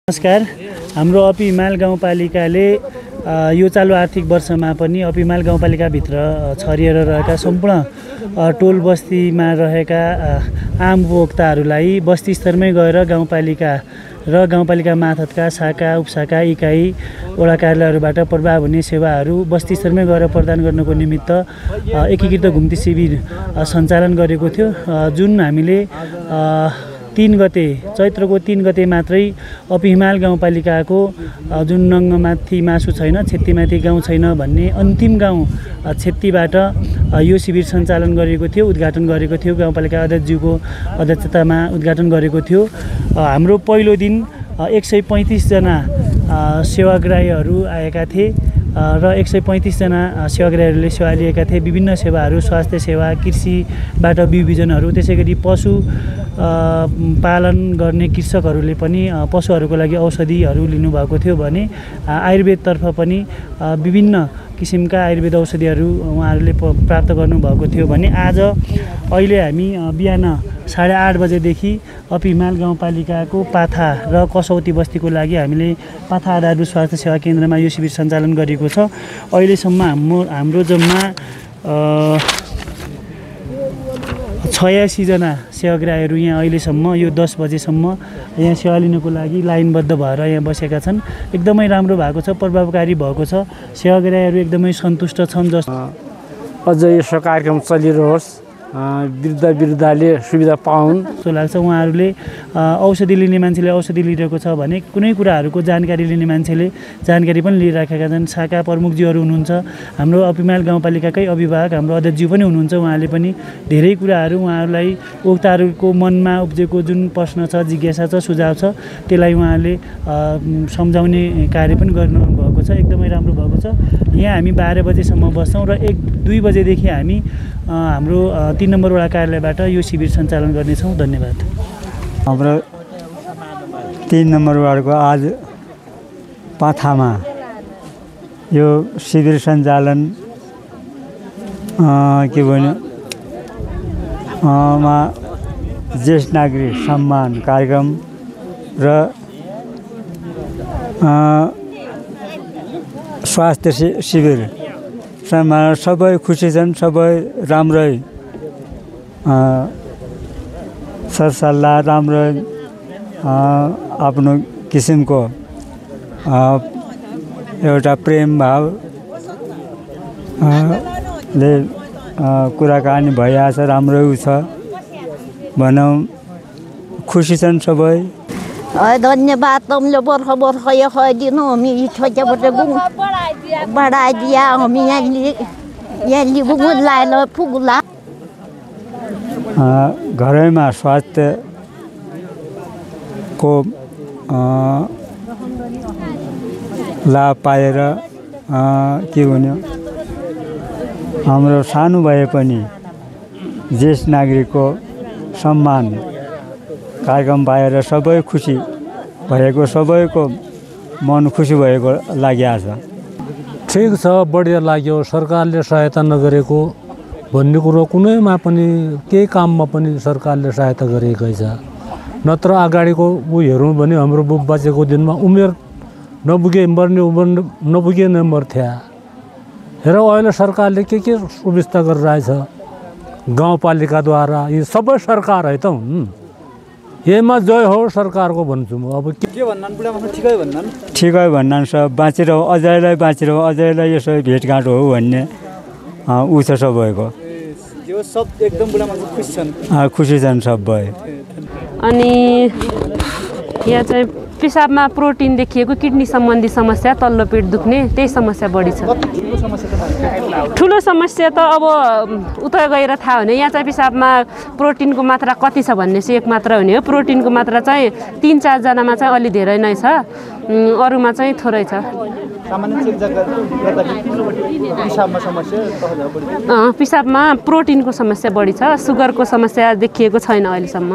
नमस्कार। हाम्रो अपी हिमाल गाउँपालिकाले यो चालु आर्थिक वर्षमा पनि अपी हिमाल गाउँपालिकाभित्र छरिएर रहेका सम्पूर्ण टोल बस्तीमा रहेका आम उपभोक्ताहरूलाई बस्ती स्तरमै गएर गाउँपालिका र गाउँपालिका मार्फतका शाखा उपशाखा इकाइ वडा कार्यालयहरूबाट प्रभाव हुने सेवाहरू बस्ती स्तरमै गएर प्रदान गर्नको निमित्त एकीकृत घुम्ती शिविर सञ्चालन गरेको थियो, जुन हामीले 3 गते चैत्रको 3 गते मात्रै अपी हिमाल गाउँपालिकाको जुन नङ्गमाथि मासु छैन, छेत्तीमाथि गाउँ छैन भन्ने अन्तिम गाउँ छेत्तीबाट यो शिविर सञ्चालन गरेको थियो, उद्घाटन गरेको थियो। गाउँपालिका अध्यक्षज्यूको अध्यक्षतामा उद्घाटन गरेको थियो। हाम्रो पहिलो दिन 135 जना सेवाग्राहीहरू आएका थिए र 135 जना सेवाग्राहीहरूले सेवा लिएका थिए। विभिन्न सेवाहरू, स्वास्थ्य सेवा, कृषिबाट बिउ बिजनहरू, त्यसैगरी पशु पालन गर्ने कृषकहरूले पनि पशुहरूको लागि औषधिहरू लिनुभएको थियो भने आयुर्वेदतर्फ पनि विभिन्न किसिमका आयुर्वेद औषधिहरू उहाँहरूले प्राप्त गर्नुभएको थियो भने आज अहिले हामी बिहान 8:30 बजेदेखि अपी हिमाल गाउँपालिकाको पाथा र कसौती बस्तीको लागि हामीले पाथा आधारभूत स्वास्थ्य सेवा केन्द्रमा यो शिविर सञ्चालन गरेको छ। अहिलेसम्म हाम्रो जम्मा 86 जना सेवाग्राहीहरू यहाँ अहिलेसम्म यो 10 बजेसम्म यहाँ सेवा लिनको लागि लाइनबद्ध भएर यहाँ बसेका छन्। एकदमै राम्रो भएको छ, प्रभावकारी भएको छ। सेवाग्राहीहरू एकदमै सन्तुष्ट छन्। अझ यसो कार्यक्रम चलिरहोस्, वृद्धले सुविधा पाउन् जस्तो लाग्छ। उहाँहरूले औषधि लिने मान्छेले औषधि लिइरहेको छ भने कुनै कुराहरूको जानकारी लिने मान्छेले जानकारी पनि लिइराखेका छन्। शाखा प्रमुखज्यूहरू हुनुहुन्छ, हाम्रो अपी हिमाल गाउँपालिकाकै अभिभावक हाम्रो अध्यक्षज्यू पनि हुनुहुन्छ। उहाँले पनि धेरै कुराहरू उहाँहरूलाई उक्ताहरूको मनमा उब्जेको जुन प्रश्न छ, जिज्ञासा छ, सुझाव छ, त्यसलाई उहाँले सम्झाउने कार्य पनि गर्नुभएको छ। एकदमै राम्रो भएको छ। यहाँ हामी 12 बजेसम्म बस्छौँ र 1-2 बजेदेखि हामी हाम्रो 3 नम्बर वडा कार्यालयबाट यो शिविर सञ्चालन गर्नेछौँ। धन्यवाद। हाम्रो 3 नम्बर वार्डको आज पाथामा यो शिविर सञ्चालन के भन्यो ज्येष्ठ नागरिक सम्मान कार्यक्रम र स्वास्थ्य शिविर सबै खुसी छन्। सबै राम्रै सरसल्लाह, राम्रो आफ्नो किसिमको एउटा प्रेम भाव ले कुराकानी भइरहेछ। राम्रै छ भनौँ, खुसी छन् सबै। धन्यवाद। तुमले बर्ख यो खुवाइदिनु, हामी छोटाबाट बढाइदिया, हामी यहाँ लिगुङ लाएर पुग्ला। घरैमा स्वास्थ्यको लाभ पाएर के भन्यो, हाम्रो सानो भए पनि ज्येष्ठ नागरिकको सम्मान कार्यक्रम पाएर सबै खुसी भएको, सबैको मन खुसी भएको लागिरहेछ। ठिक छ, बढिया लाग्यो। सरकारले सहायता नगरेको भन्ने कुरो कुनैमा पनि, केही काममा पनि सरकारले सहायता गरेकै छ। नत्र अगाडिको हेरौँ भने हाम्रो बुबाजेको दिनमा उमेर मर्ने उमेर नपुगे नै मर्थ्या। हेर अहिले सरकारले के सुविस्ता गरिरहेछ गाउँपालिकाद्वारा। यी सबै सरकार है त हुन्। यसमा जय हो सरकारको भन्छु म। अब के भन्नान्, बुढा मान्छे ठिकै भन्नान्, ठिकै भन्नान्। सब बाँचेर हो, अझैलाई बाँचेर हो, अझैलाई यसो भेटघाट हो भन्ने ऊ छ सबैको। यो सब एकदम बुढा मान्छे खुसी छन्, खुसी छन् सबै। अनि यहाँ चाहिँ पिसाबमा प्रोटिन देखिएको, किडनी सम्बन्धी समस्या, तल्लो पेट दुख्ने, त्यही समस्या बढी छ। ठुलो समस्या त अब उता गएर थाहा हुने। यहाँ चाहिँ पिसाबमा प्रोटिनको मात्रा कति छ भन्ने चाहिँ एक मात्रा हुने हो। प्रोटिनको मात्रा चाहिँ 3-4 जनामा चाहिँ अलि धेरै नै छ, अरूमा चाहिँ थोरै छ। पिसाबमा प्रोटिनको समस्या बढी छ, सुगरको समस्या देखिएको छैन अहिलेसम्म।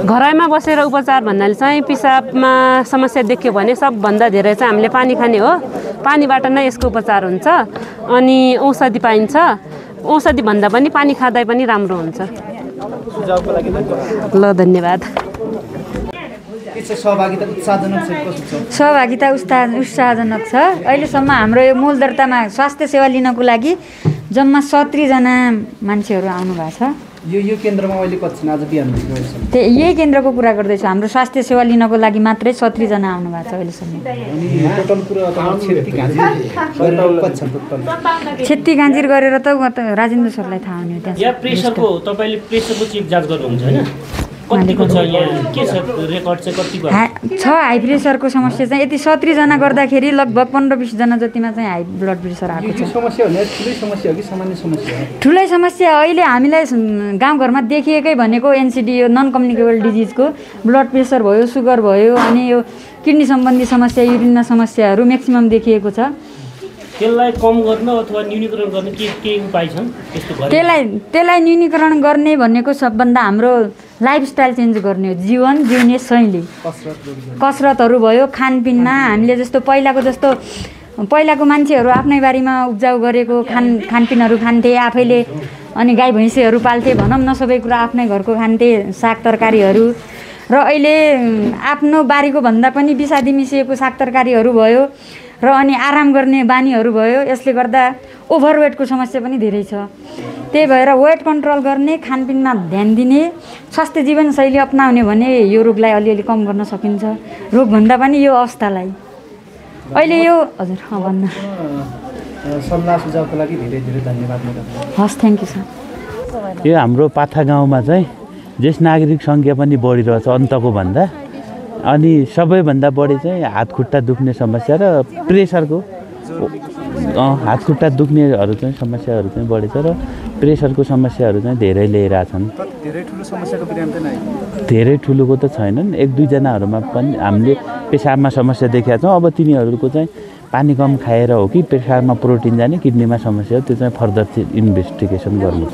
घरैमा बसेर उपचार भन्नाले चाहिँ पिसाबमा समस्या देख्यो भने सबभन्दा धेरै चाहिँ हामीले पानी खाने हो। पानीबाट नै यसको उपचार हुन्छ। अनि औषधि पाइन्छ। औषधि भन्दा पनि पानी खाँदा पनि राम्रो हुन्छ। ल धन्यवाद। के छ सहभागिता उत्साहजनक छ कस्तो छ? सहभागिता उत्साहजनक छ। अहिलेसम्म हाम्रो यो मूल दर्तामा स्वास्थ्य सेवा लिनको लागि जम्मा 70 जना मान्छेहरू आउनु भएको छ। यो केन्द्रमा अहिले कति छन् आज बिहान? यही केन्द्रको कुरा गर्दैछु। हाम्रो स्वास्थ्य सेवा लिनको लागि मात्रै 70 जना आउनु भएको छ अहिलेसम्म। टोटल कुरा क्षति गान्जिर गरेर त राजेन्द्र सरलाई थाहा हुने त्यहाँ। यहाँ प्रेसरको तपाईले प्रेसरको चेक जाँच गर्नुहुन्छ हैन? कतिको छ यहाँ के छ रेकर्ड चाहिँ कतिको छ? हाई प्रेसरको समस्या चाहिँ यति 70 जना गर्दाखेरि लगभग 15-20 जना जतिमा चाहिँ हाई ब्लड प्रेसर आएको छ। समस्या हो ठुलै समस्या हो कि सामान्य समस्या हो? ठुलै समस्या अहिले हामीलाई गाउँघरमा देखिएकै भनेको एनसिडी यो नन कम्युनिकेबल डिजिजको ब्लड प्रेसर भयो, सुगर भयो, अनि यो किडनी सम्बन्धी समस्या, युरिनमा समस्याहरू म्याक्सिमम देखिएको छ। त्यसलाई कम गर्न अथवा न्यूनीकरण गर्ने के उपाय छन् त्यस्तो गर्ने? त्यसलाई न्यूनीकरण गर्ने भनेको सबभन्दा हाम्रो लाइफस्टाइल चेन्ज गर्ने हो। जीवन जिउने शैली, कसरतहरू भयो, खानपिनमा हामीले जस्तो पहिलाको मान्छेहरू आफ्नै बारीमा उब्जाउ गरेको खानपिनहरू खान्थे आफैले, अनि गाई भैँसीहरू पाल्थे, भनौँ न सबै कुरा आफ्नै घरको खान्थे, साग तरकारीहरू। र अहिले आफ्नो बारीको भन्दा पनि विषादी मिसिएको साग तरकारीहरू भयो र अनि आराम गर्ने बानीहरू भयो। यसले गर्दा ओभरवेटको समस्या पनि धेरै छ। त्यही भएर वेट कन्ट्रोल गर्ने, खानपिनमा ध्यान दिने, स्वास्थ्य जीवनशैली अपनाउने भने यो रोगलाई अलिअलि कम गर्न सकिन्छ। रोगभन्दा पनि यो अवस्थालाई अहिले यो हजुर भन्नु सल्लाह सुझावको लागि धेरै धेरै धन्यवाद। हस्, थ्याङ्क यू सर। यो हाम्रो पाथा गाउँमा चाहिँ ज्येष्ठ नागरिक सङ्ख्या पनि बढिरहेछ अन्तको भन्दा, अनि सबैभन्दा बढी चाहिँ हात खुट्टा दुख्ने समस्या र प्रेसरको हात खुट्टा दुख्नेहरू चाहिँ समस्याहरू चाहिँ बढेछ र प्रेसरको समस्याहरू चाहिँ धेरै लिइरहेछन्। धेरै ठुलो समस्याको बिराम चाहिँ नै? धेरै ठुलोको त छैनन्, 1-2 जनाहरूमा पनि हामीले पेसाबमा समस्या देखेका छौँ। अब तिनीहरूको चाहिँ पानी कम खाएर हो कि पेसाबमा प्रोटिन जाने, किडनीमा समस्या हो, त्यो चाहिँ फर्दर इन्भेस्टिगेसन गर्नु।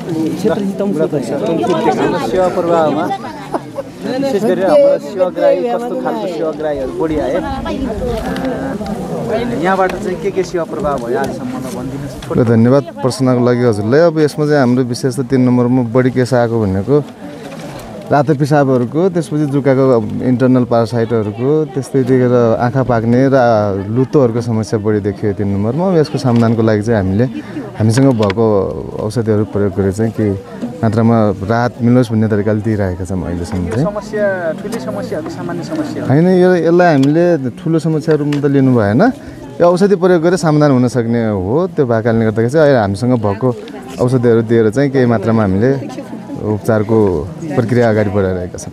सेवा प्रवाहमा विशेष गरेर हाम्रो सेवाग्राही कस्तो खालको सेवाग्राहीहरू बढी आए, यहाँबाट चाहिँ के सेवा प्रवाह भयो आजसम्म भनिदिनुहोस्। धन्यवाद प्रश्नको लागि हजुरलाई। अब यसमा चाहिँ हाम्रो विशेष त 3 नम्बरमा बढी केस आएको भनेको रातो पिसाबहरूको, त्यसपछि जुकाको इन्टरनल पारासाइटहरूको, त्यस्तै देखेर आँखा पाक्ने र लुतोहरूको समस्या बढी देखियो 3 नम्बरमा। यसको समाधानको लागि चाहिँ हामीसँग भएको औषधिहरू प्रयोग गरेर चाहिँ केही मात्रामा राहत मिलोस् भन्ने तरिकाले दिइरहेका छौँ अहिलेसम्म चाहिँ। ठुलो समस्या हो कि सामान्य समस्या हो? होइन, यसलाई हामीले ठुलो समस्याहरू त लिनु भएन, यो औषधि प्रयोग गरेर समाधान हुन सक्ने हो। त्यो भएको कारणले गर्दाखेरि चाहिँ अहिले हामीसँग भएको औषधिहरू दिएर चाहिँ केही मात्रामा हामीले उपचारको प्रक्रिया अगाडि बढाइरहेका छौँ।